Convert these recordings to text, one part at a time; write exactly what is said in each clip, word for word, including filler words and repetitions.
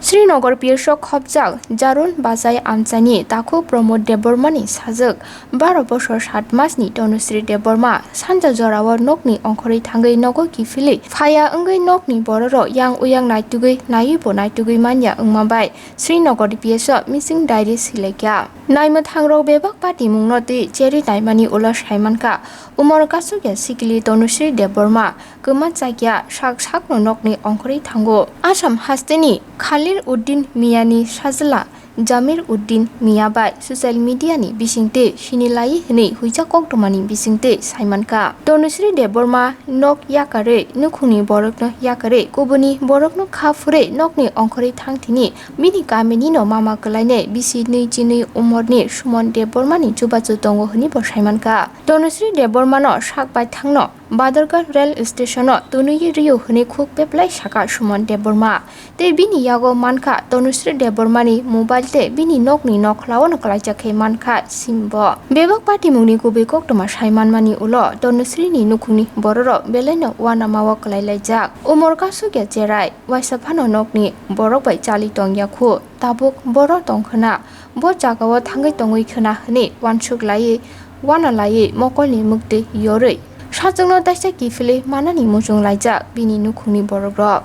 Srinagar P S o khopjak Jarun Bajai amchaini takhuk Pramod Debbarmani sajwk baro bosor sat masni Tanusri Debbarma sanja jorao nokni ongkhorwi thangwi nogo kiphilwi phaiya wngwi nokni bororok yang uyang naitugwi naiwi bo naitugwi manya wngma bai Srinagar P S o missing diary silaikha. Naimwthangrok bebak patimungno twi cherwi naimani ulo saimankha, umor kasukya sikili Tanusri Debbarma kwma chakya sak sakno nokni ongkhorwi thango. Assam hasteni Khalil Uddin Miyani sajla Jamir Uddin Miya bai social media ni bisingtwi sinilai hwnwi huijak koktwmani bisingtwi saimankha. Tanusri Debbarma nok yakarwi nukhungni borokno yakarwi kubuni borokno kha phurwi nokni ongkhorwi thangthini bini kaminino mama kwlainai bisi nwi chinwi umorni Suman Debbarmani chubachu tongo hwnwi bo saimankha. Tanusri Debbarmano sak baithangno Badharghat rail station-o twnwi rio hwnwi khuk peplai saka Suman Debbarma. Tei bini yago mankha Tanusri Debbarmani mobile tei bini nokni nokhlao no klaijak khe mankha sim bo. Bebak patimungni kubui koktwma sai manmani ulo Tanusrini nukhungni bororok belaino uanamao kwlai laijak. Umor kasukya cherai, waisa phano nokni borok bai chali tongya khu. Tabuk boro tongkhwna, bo jagao thangwi tongwi khwna hwnwi uansuk laiwi, uana laiwi mokolni mwktwi yorwi sachwkno taisa kiphilwi manani muchung laijak bini nukhungni borokrok.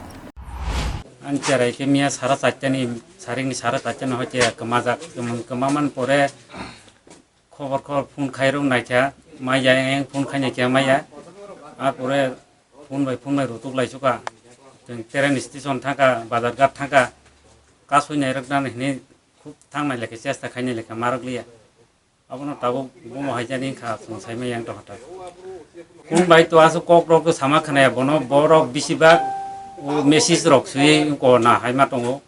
Ani cherai khe miya sara chaitani, sarikni sara chaitani hoite kwmajak, kwmang, kwmaman pore khobor khobor phone khairok naikha, maya, eng phone khainai khe maya. Apore phone bai phone bai rutuk laisukha. Chwng train station thangkha, bazar ghat thangkha, kasui nairok nani hinwi khub thangnai lekhe chesta khainai lekhe marok liya. Abono tabuk bomo haijani wngkha, chwng saimaya wngtokha ta. Phone bai to aswk kokrok sama khwnaya bono, borok bisibak o message rok swiwi wngkha na haima tongo.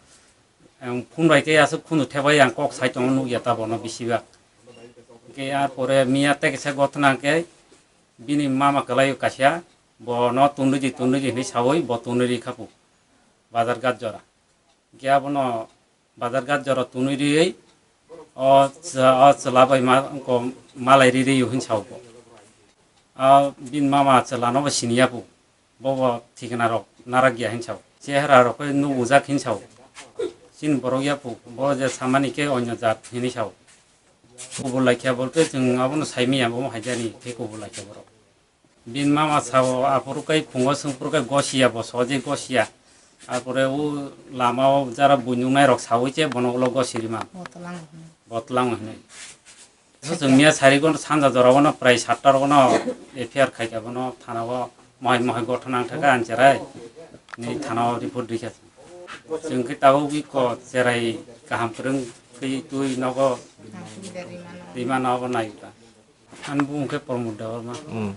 Ang phone bai khe aswk khunu thebai ang kok sai tongo nukya ta bono bisibak. Hwnkhe ar pore miya tei kisa gothna hwnkhe bini mama kwlaio kaisa, bono twnwi di, twnwi di hinwi saui bo twnwi ri kha pu bazar ghat jora. Hwnkhe abono bazar ghat jora twnwi riui o chwla, o chwla bai ma, wngkha malai ri rio hinwi sao bo. O bini mama chwlano bo siniya pu. Bobo thikna rok narak ya hinwi sao. Chehara rok khe nubujak hinwi sao. Chini borok ya pu, bo je samani khe onyo jat hinwi sao. Kubul laikha bolte chwng abono saimaya, bo haijani khe kubul laikha borok. Bini mama sao aphuru kai phungo swngphuru kai gosiya bo, soje gosiya. Arpore o lama o jara buinung nai rok saui che bono ulo gosi rima. Botlang hinwi. So chwng miya sari gono sanja jora gono prai satta rogono F I R khaika bono thana o mohai mohai gothona wngthaka ancherai. Ni thana o report rikha. Chwng khe tabuk biko cherai kaham kwrwng khe twi nogo rima nogo nai ta. Ani bumung khe Pramod Debbarma. Hmm.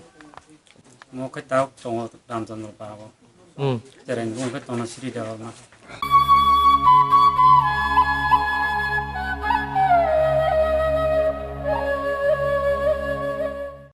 Mo khe tabuk tongo Ramchandra Babu. Hmm. Cherai ni bumung khe Tanusri Debbarma.